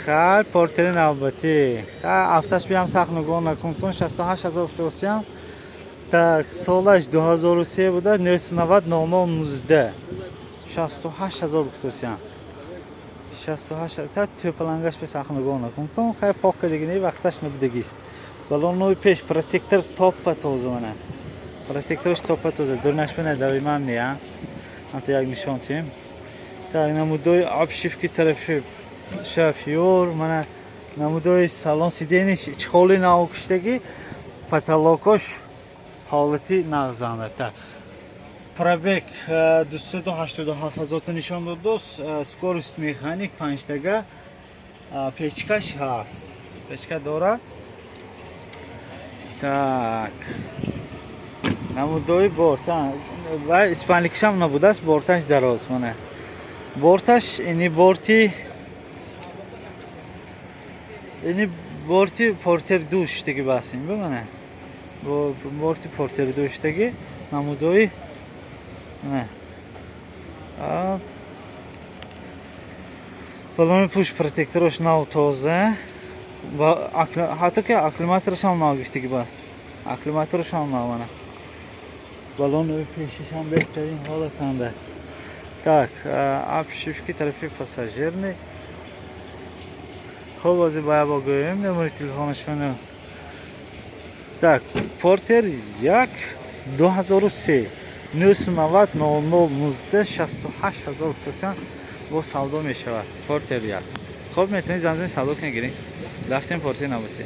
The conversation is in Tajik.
Хай, Портери навбатӣ. Хай, афташ биям, сахт нигоҳ накунтон, 68 ҳазор фтосиям. Так, солаш 2003 буда, 990 00 19, 68 ҳазор гуфтосиям. 68 та тӯпалангаш бе сахт нигоҳ накунтон. Хай, пок кардагини, вақташ набудагист. Балонои пеш протектор топпа тоза мана. Протекторш топпа тоза. Дурнаш бина давимам не, а? Ҳатто як нишон тием. Так, намудои обшивки тарафи шофёр, мана намудои салон, сиденье ш чехоли нав киштагӣ, потолокош ҳолати нағзанда. Так, пробег 287 ҳазорта нишон дод, дӯст, скорость механик, панҷтага, печкаш ҳаст, печка дорад. Так, намудои борта ва испанликишам набудааст, борташ дароз, мана борташ, ини борти, ини борти Портер ду шудаги бас ин бимана, борти Портер ду шудаги, намудои мана балони пуш, протекторош нав, тоза, ҳатто ки аккумуляторашам нав гирифтаги бас, аккумуляторашам нав, мана балони пешишам беҳтарин ҳолатанда. Так, обшивки тарафи пассажирный. Хоб, ҳозир ба бо гӯем номери телефонашону. Так, Портер як, 2003, 990 00 19, 68 ҳазор гуфтасиям, бо савдо мешавад Портер як. Хоб, метавонед занг занед, савдо кунед, гиред. Рафтем Портер навбатӣ.